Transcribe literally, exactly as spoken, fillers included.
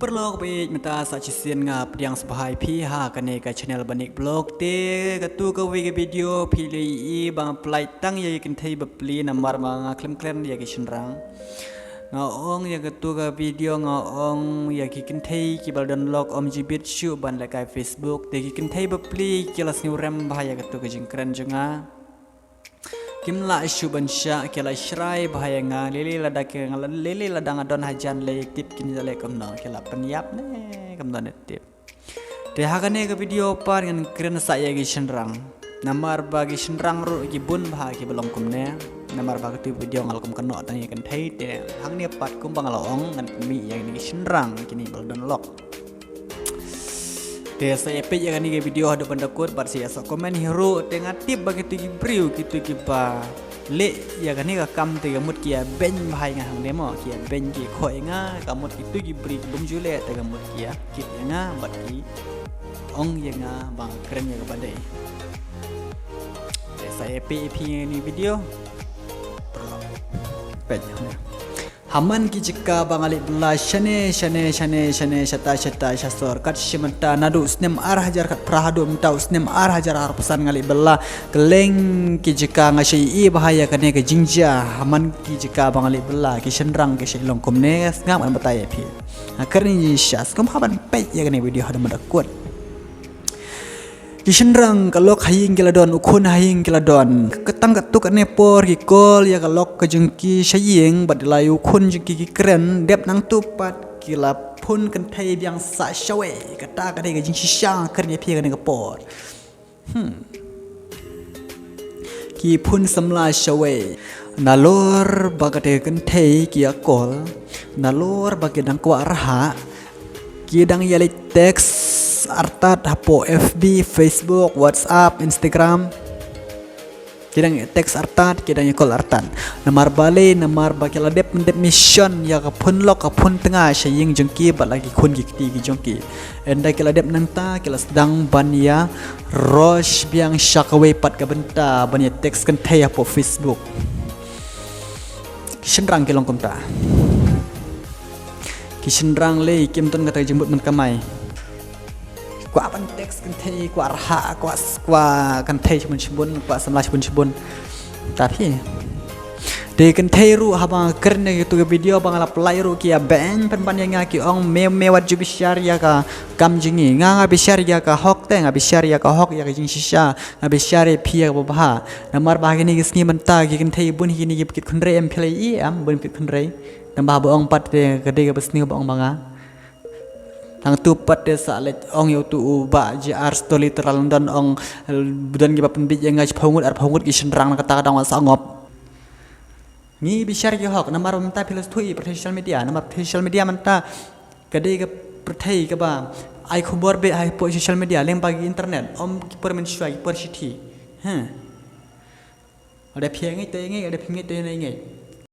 Paralok bad mynta sa shisien nga pdiang sngewbha ïa phi ha kane ka channel Banik Vlog. Te katu kawei ka video phi la ïohi ba nga pynlait tang ïa ki kynthei bapli namar ba nga khlem kren ïa ki shynrang. Nga ong ïa katu ka video nga ong ïa ki kynthei kiba la don lok ym ju bit shuh ban lehkai Facebook. Te ki kynthei bapli ki la sngewrem bha ïa katu ka jingkren jong nga. Kim lah shuh ban shah, ki la shrai bha ïa nga, lei lei lada ki nga, lei lei lada nga don hajan lei tip kin ïaleh kumno, ki la pynïap ne kumno ne tip. Te ha kane ka video pat ngan kren sa ïa ki shynrang. Namar ba ki shynrang ruh ki bun bha kiba long kumne. Namar ba katu video nga la kum kynnoh tang ïa ki kynthei te hangne pat kumba nga la ong ngan pynmih ïa kine ki shynrang kine ba la don lok. Te sa ïa peit ïa kane ka video haduh ban da kut bad sa ïa sa comment hi ruh te nga tip ba kitu ki briew kitu kiba leh ïa kane ka kam te ka mut ki ïa beiñ bha ïa nga hangne mo, ki ïa beiñ ki khoh ïa nga, ka mut kitu ki briew ki bym ju leh te ka mut ki ïa kit ïa nga bad ki ong ïa nga ba nga kren ïa kaba dei. Te sa ïa peit ïa phi ïa kane ka video. Peit ïa nga. Ha man ki jaka ba nga leit bylla shane shane shane shane shata shata sha sor kat shi mynta naduh u snem ar hajar khatphra haduh mynta u snem ar hajar arphew san nga leit bylla. Kylleng ki jaka nga shah ïohi bha ïa kane ka jingjia. Ha man ki jaka ba nga leit bylla ki shynrang ki shah long kumne, sngap ngan batai ïa phi. Nga kren ïa shisha, sngewbha ban peit ïa kane ka video haduh ban da kut. Ki shynrang ka lok ha ïing ki la don, u khun ha ïing ki la don. Ka tang katto katne por ki call ïa ka lok ka jong ki sha ïing bad la ïa u khun jong ki ki kren, dep nangtu pat ki la phone kynthei biang sa shawei. Kata ka dei ka jingshisha kren ïa phi kane ka por. Hmm. Ki phone samla shawei. Nalor ba kata ka kynthei ki ïa call, nalor ba ki dang kwah rhah, ki dang ïa leit text artat hapoh F B, Facebook, WhatsApp, Instagram. Ki dang ïa text artat, ki dang ïa call artat. Namar balei, namar ba ki la dep, dep mission ïa ka phone lok, ka phone tnga sha ïing jong ki bad la ki khun ki kti ki jong ki. Ynda ki la dep nangta, ki la sdang ban ïa rush biang sha kawei pat ka bynta ban ïa text kynthei hapoh Facebook. Ki shynrang ki long kumta. Ki shynrang lei kim don kata ka jingmut ban kamai. Kwah ban text kynthei, kwah rhah, kwah, kwah kynthei shibun shibun, kwah samla shibun shibun. Tapi te kynthei ruh haba nga kren ïa katu ka video ba nga la pynlait ruh ki ïa beiñ pynban ïa nga, ki ong me, me wat ju bishar ïa ka kam jong ngi. Nga, nga bishar ïa ka hok te, nga bishar ïa ka hok, ïa ka jingshisha, nga bishar ïa phi ïa kaba bha. Namar ba ha kine ki sngi mynta ki kynthei bun hi kine kiba kit khynrei, em phi la ïohi em, bun kiba kit khynrei. Namar ba ong pat te ka dei kaba sniew ba ong ba nga. Hangtu pat te sa leit ong ïa utu u Bah J R Stolly uta London ong, eh, don kiba pynbeit ïa nga shiphew ngut arphew ngut ki shynrang na kata ka daw nga sah ngop. Ngi bishar ki hok namar mynta phi la sngewthuh ïa pyrthei social media, namar pyrthei social media mynta ka dei ka pyrthei kaba ai khubor beit hapoh social media lyngba ki internet, ym ki por mynshuwa, ki por shithi. Heh. Lada phi ïa ngeit to ïa ngeit, lada phi ngeit to ïa ngeit.